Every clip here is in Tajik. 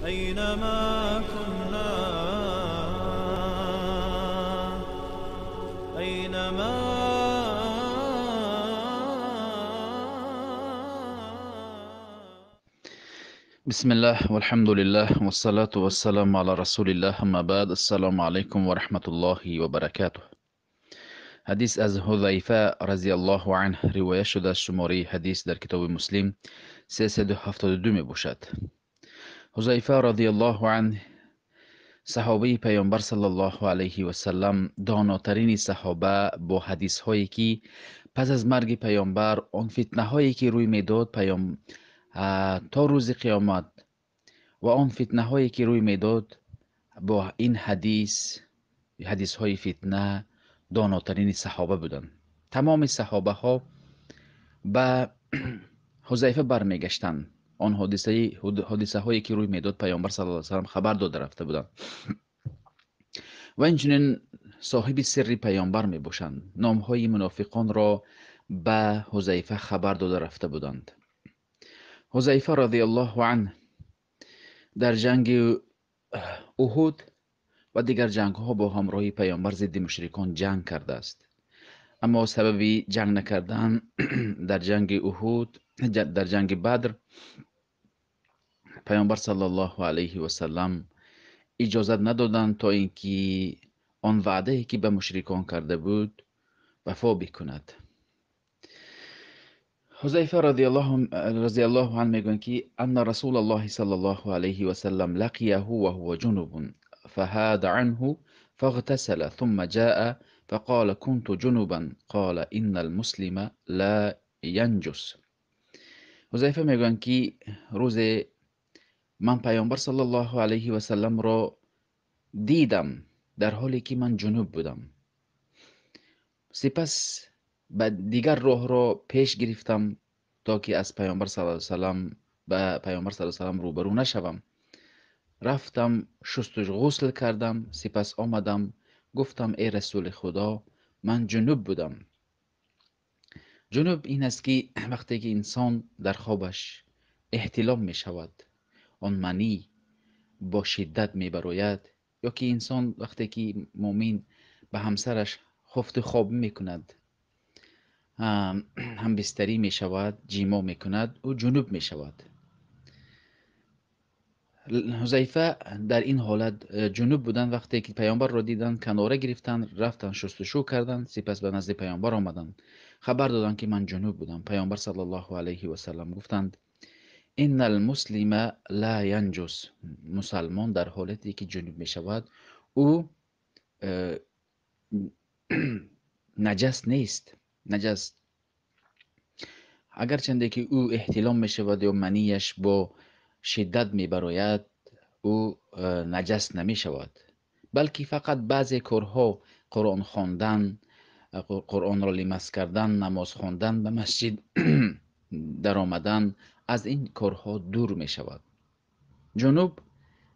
أينما كنا، أينما. بسم الله والحمد لله والصلاة والسلام على رسول الله، اما بعد. السلام علیکم و رحمت الله و برکاته. حدیث از حذیفه رضی الله عنه روایت شده است. شماره حدیث در کتاب مسلم 372 می باشد. حذیفه رضی الله عنه صحابه پیامبر صلی الله علیه و سلم، داناترین صحابه با حدیث هایی که پس از مرگ پیامبر آن فتنه هایی که روی میداد پیام تا روز قیامت و آن فتنه هایی که روی میداد با این حدیث، حدیث های فتنه، داناترین صحابه بودند. تمام صحابه ها به حذیفه برمیگشتند. آن حادثه هایی که روی میداد پیامبر صلی الله علیه و سلم خبر داده رفته بودند و اینچنین صاحب سر پیامبر می باشند. نام های منافقان را به حذیفه خبر داده رفته بودند. حذیفه رضی الله عنه در جنگ احد و دیگر جنگ ها با همراهی پیامبر ضد مشرکان جنگ کرده است. اما سبب جنگ نکردن در جنگ احد، در جنگ بدر، پیامبر صلی الله علیه و سلم اجازت ندادند تا اینکه آن وعده که به مشرکان کرده بود وفا بکند. حذیفه رضی الله عنه میگویند که ان رسول الله صلی الله علیه و سلم لقیه و هو جنب فهاد عنه فاغتسل ثم جاء فقال كنت جنبا قال ان المسلم لا ينجس. حذیفه میگویند که روز من پیامبر صلی الله علیه و سلم را دیدم در حالی که من جنوب بودم. سپس به دیگر راه را پیش گرفتم تا که از پیامبر صلی الله علیه و سلم به پیامبر صلی الله علیه و سلم روبرو نشوم. رفتم شست و غسل کردم، سپس آمدم گفتم ای رسول خدا، من جنوب بودم. جنوب این است که وقتی که انسان در خوابش احتلام می شود، آن منی با شدت می براید، یا که انسان وقتی که مؤمن به همسرش خفت خواب می کند، هم بستری می شود، جیما می کند، او جنوب می شود. حذیفه در این حالت جنوب بودند. وقتی که پیامبر را دیدند کناره گرفتند، رفتند شستشو کردند، سپس به نزد پیامبر آمدند، خبر دادند که من جنوب بودم. پیامبر صلی الله علیه و سلم گفتند ان المسلم لا ینجس. مسلمان در حالتی که جنوب می شود او نجس نیست. نجس اگرچنده که او احتلام می شود یا منیش با شدت می براید، او نجس نمی شود، بلکه فقط بعضی کارها، قرآن خواندن، قرآن را لمس کردن، نماز خواندن، به مسجد در آمدن، از این کارها دور می شود. جنوب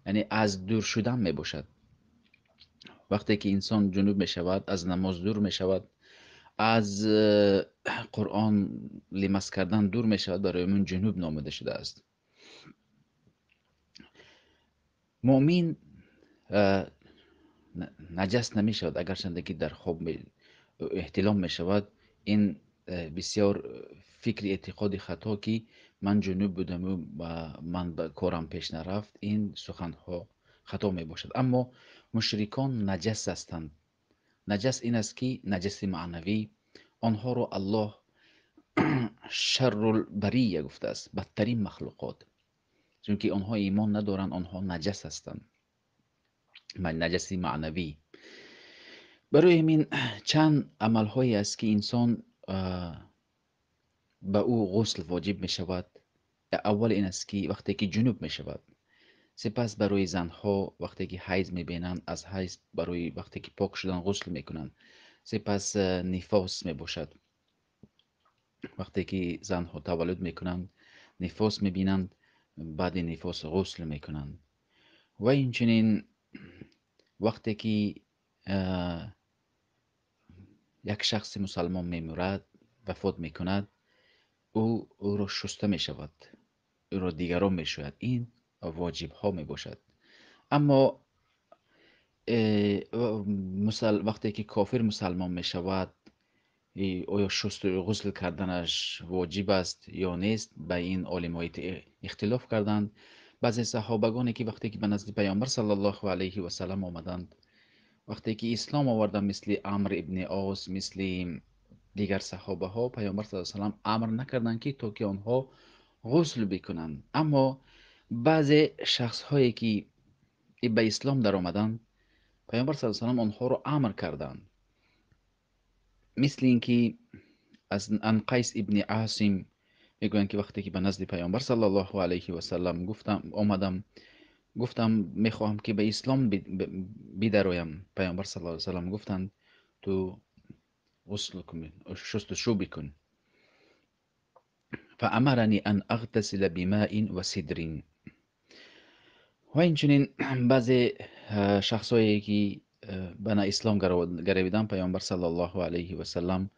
یعنی از دور شدن می باشد. وقتی که انسان جنوب می شود، از نماز دور می شود، از قرآن لمس کردن دور می شود، برای من جنوب نامیده شده است. مؤمن نجس نمی شود اگرچنده که در خواب احتلام می شود. این بسیار فکر اعتقاد خطا که من جنوب بودم و من به کارم پیش نرفت، این سخنها خطا می باشد. اما مشرکان نجس هستند. نجس این است که نجس معنوی، آنها را الله شر البریه گفته است، بدترین مخلوقات، چون که آنها ایمان ندارند، آنها نجس هستند، نجس معنوی. برای همین چند عملهایی است که انسان به او غسل واجب می شود. اول این است که وقتی که جنوب می شود، سپس برای زنها وقتی که حیض می بینند، از حیض برای وقتی که پاک شدن غسل می کنند. سپس نفاس می باشد، وقتی که زنها تولد می کنند نفاس می بینند، بعد نفاس غسل می کنند. و اینچنین وقتی که یک شخص مسلمان می میرد، وفات می کند، او را شسته می شود، او را دیگران می شوید. این воҷибҳо мебошад. Аммо вақте ки кофир мусалмон мешавад, оё шусту ғусл карданаш воҷиб аст ё нест, ба ин олимҳо ихтилоф карданд. Баъзе саҳобагоне ки вақте ки ба назди Паёмбар саллаллоҳу алайҳи васаллам омаданд, вақте ки ислом оварданд, мисли Амр ибни Ос, мисли дигар саҳобаҳо, Паёмбар саллаллоҳу алайҳи васаллам амр накарданд ки то ки онҳо ғусл бикунанд. Аммо баъзе шахсҳое ки ба ислом даромаданд, Паёмбар саллаллоҳу алайҳи васаллам онҳоро амр карданд. Мисли ин ки аз Анқайс ибни Асим мегӯянд ки вақте ки ба назди Паёмбар саллаллоҳу алайҳи васаллам гуфтам, омадам, гуфтам мехоҳам ки ба ислом бидароям. Паёмбар саллаллоҳу алайҳи васаллам гуфтанд ту ғусл кун, шустушӯ бикун. فأمرني أن أغتسل بماء وسدر. Ва инчунин баъзе шахсое ки ба ислом гаравиданд, Паёмбар саллаллоҳу алайҳи васаллам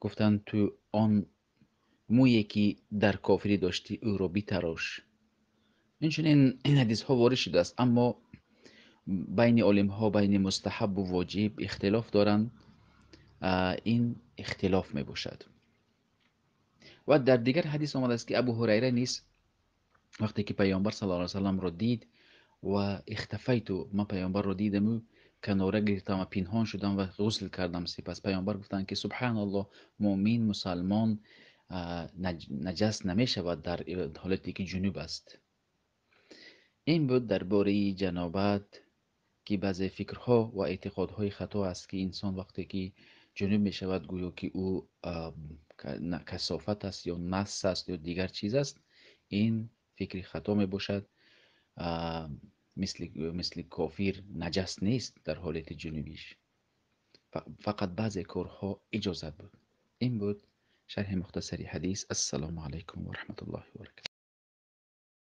гуфтанд ту он мӯе ки дар кофирӣ доштӣ ӯро битарош. Инчунин ин ҳадисҳо ворид шудааст, аммо байни олимҳо байни мустаҳабу воҷиб ихтилоф доранд. Ин ихтилоф мебошад. Ва дар дигар ҳадис омадааст ки Абу Ҳурайра низ вақте ки Паёмбар саллаллоҳу алайҳи васалламро дид ва ихтафайту, ман Паёмбарро дидаму канора гирифтам ва пинҳон шудам ва ғусл кардам. Сипас Паёмбар гуфтанд ки субҳаналлоҳ, муъмин мусалмон наҷас намешавад дар ҳолате ки ҷунуб аст. Ин буд дар бораи ҷанобат, ки баъзе фикрҳо ва эътиқодҳои хато аст ки инсон вақте ки ҷунуб мешавад гӯё ки ӯ касофат аст ё нас аст ё дигар чиз аст. Ин фикри хато мебошад. Мисли кофир наҷас нест дар ҳолати ҷунубиш, фақат баъзе корҳо иҷозат буд. Ин буд шарҳи мухтасари ҳадис. Ассалому алайкум ва раҳматуллоҳи ва баракатуҳ.